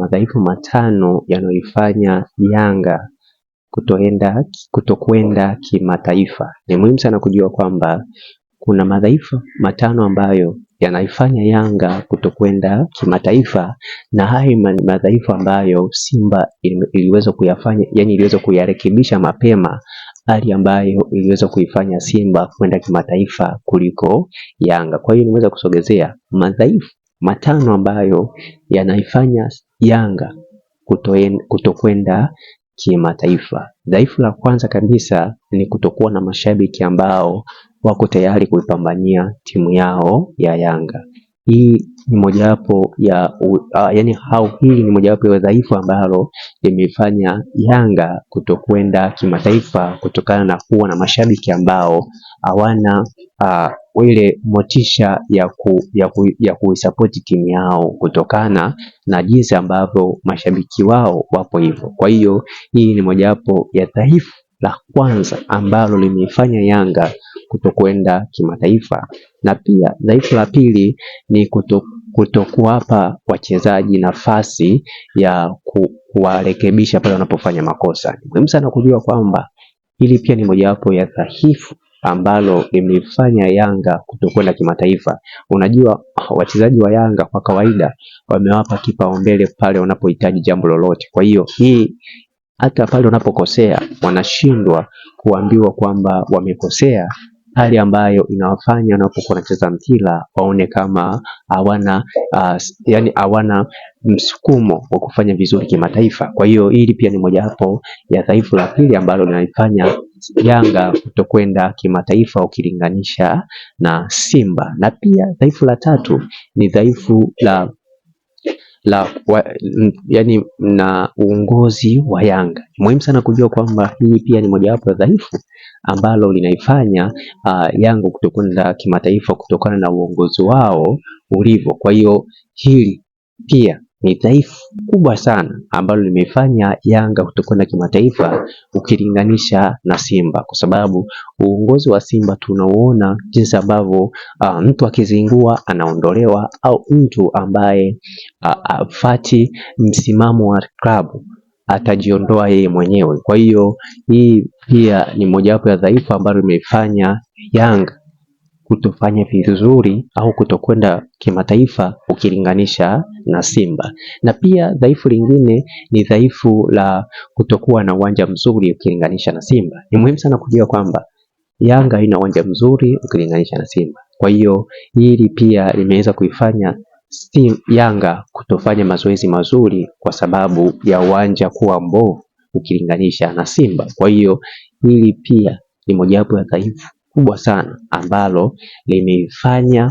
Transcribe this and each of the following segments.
Madhaifu matano yanayoifanya Yanga kutokwenda kimataifa. Ni muhimu sana kujua kwamba kuna madhaifu matano ambayo yanaifanya Yanga kutokwenda kimataifa, na hayo madhaifu ambayo Simba iliweza kuyafanya, yani iliweza kuyarekebisha mapema, hali ambayo iliweza kuifanya Simba kwenda kimataifa kuliko Yanga. Kwa hiyo nimeweza kusogezea madhaifu matano ambayo yanaifanya Yanga kutokwenda kimataifa. Dhaifu la kwanza kabisa ni kutokuwa na mashabiki ambao wako tayari kuipambania timu yao ya Yanga. Hii ni mojawapo ya yani, au hili ni mojawapo ya udhaifu ambalo limefanya Yanga kutokwenda kimataifa kutokana na kuwa na mashabiki ambao hawana ile motisha ya kuisapoti timu yao kutokana na jinsi ambavyo mashabiki wao wapo hivyo. Kwa hiyo hii ni mojawapo ya dhaifu la kwanza ambalo limeifanya Yanga kutokwenda kimataifa, na pia dhaifu la pili ni kutokuwapa wachezaji nafasi ya kuwarekebisha pale wanapofanya makosa. Ni muhimu sana kujua kwamba hili pia ni mojawapo ya dhaifu ambalo limeifanya Yanga kutokwenda kimataifa. Unajua, wachezaji wa Yanga kwa kawaida wamewapa kipaumbele pale wanapohitaji jambo lolote. Kwa hiyo hii hata pale wanapokosea wanashindwa kuambiwa kwamba wamekosea, hali ambayo inawafanya wanapokuwa wanacheza mpira waone kama hawana yani hawana msukumo wa kufanya vizuri kimataifa. Kwa hiyo hili pia ni mojawapo ya dhaifu la pili ambalo linaifanya Yanga kutokwenda kimataifa ukilinganisha na Simba. Na pia dhaifu la tatu ni dhaifu la yani na uongozi wa Yanga. Muhimu sana kujua kwamba hii pia ni mojawapo ya dhaifu ambalo linaifanya Yanga kutokwenda kimataifa kutokana na uongozi wao ulivyo. Kwa hiyo hili pia ni dhaifu kubwa sana ambalo limeifanya Yanga kutokwenda kimataifa ukilinganisha na Simba, kwa sababu uongozi wa Simba tunauona jinsi ambavyo mtu akizingua anaondolewa au mtu ambaye afati msimamo wa klabu atajiondoa yeye mwenyewe. Kwa hiyo hii pia ni mojawapo ya dhaifu ambalo limeifanya Yanga kutofanya vizuri au kutokwenda kimataifa ukilinganisha na Simba. Na pia dhaifu lingine ni dhaifu la kutokuwa na uwanja mzuri ukilinganisha na Simba. Ni muhimu sana kujua kwamba Yanga haina uwanja mzuri ukilinganisha na Simba. Kwa hiyo hili pia limeweza kuifanya Yanga kutofanya mazoezi mazuri kwa sababu ya uwanja kuwa mbovu ukilinganisha na Simba. Kwa hiyo hili pia ni mojawapo ya dhaifu kubwa sana ambalo limeifanya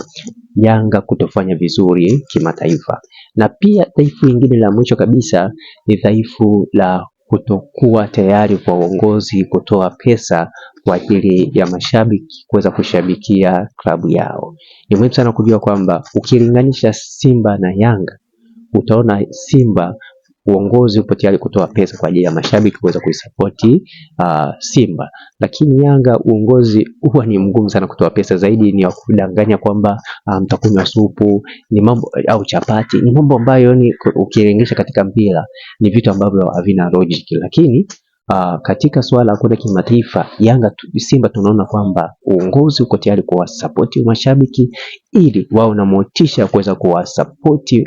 Yanga kutofanya vizuri kimataifa. Na pia dhaifu lingine la mwisho kabisa ni dhaifu la kutokuwa tayari kwa uongozi kutoa pesa kwa ajili ya mashabiki kuweza kushabikia klabu yao. Ni muhimu sana kujua kwamba ukilinganisha Simba na Yanga utaona Simba uongozi upo tayari kutoa pesa kwa ajili ya mashabiki kuweza kuisapoti Simba, lakini Yanga uongozi huwa ni mgumu sana kutoa pesa, zaidi ni wa kudanganya kwamba mtakunywa supu ni mambo au chapati, ni mambo ambayo ni ukilinganisha katika mpira ni vitu ambavyo havina logic, lakini katika suala la kwenda kimataifa Yanga Simba tunaona kwamba uongozi uko tayari kuwasapoti mashabiki ili wao na motisha ya kuweza kuwasapoti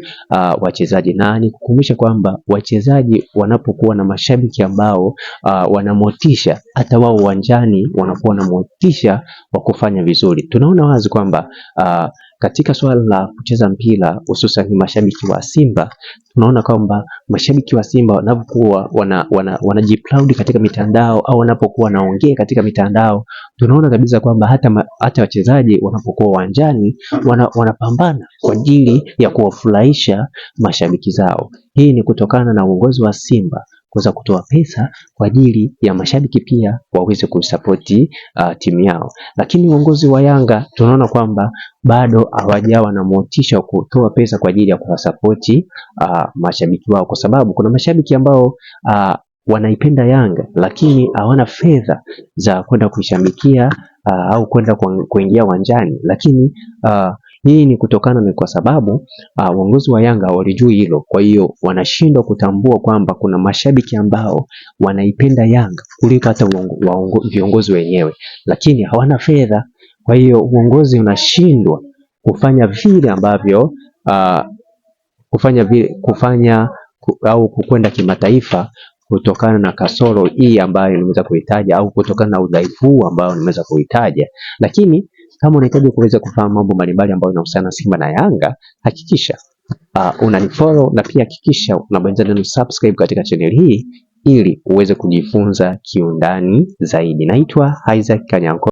wachezaji, na nikukumbusha kwamba wachezaji wanapokuwa na mashabiki ambao wanamotisha, hata wao uwanjani wanakuwa na motisha wa kufanya vizuri. Tunaona wazi kwamba katika suala la kucheza mpira hususan mashabiki wa Simba tunaona kwamba mashabiki wa Simba wanapokuwa wanajiproud katika mitandao au wanapokuwa wanaongea katika mitandao, tunaona kabisa kwamba hata wachezaji wanapokuwa uwanjani wanapambana kwa ajili ya kuwafurahisha mashabiki zao. Hii ni kutokana na uongozi wa Simba kuweza kutoa pesa kwa ajili ya mashabiki pia waweze kusapoti timu yao. Lakini uongozi wa Yanga tunaona kwamba bado hawajawa na motisha wa kutoa pesa kwa ajili ya kuwasapoti mashabiki wao, kwa sababu kuna mashabiki ambao wanaipenda Yanga lakini hawana fedha za kwenda kuishabikia au kwenda kuingia uwanjani, lakini Hii ni kutokana ni kwa sababu uongozi wa Yanga walijui hilo, kwa hiyo wanashindwa kutambua kwamba kuna mashabiki ambao wanaipenda Yanga kuliko hata viongozi wenyewe, lakini hawana fedha. Kwa hiyo uongozi unashindwa kufanya vile ambavyo kufanya vile, kufanya au kwenda kimataifa kutokana na kasoro hii ambayo nimeweza kuitaja au kutokana na udhaifu huu ambao nimeweza kuitaja. Lakini kama unahitaji kuweza kufahamu mambo mbalimbali ambayo yanahusiana na Simba na Yanga, hakikisha unanifollow na pia hakikisha unabonyeza neno subscribe katika channel hii ili uweze kujifunza kiundani zaidi. Naitwa Isaac Kanyanko.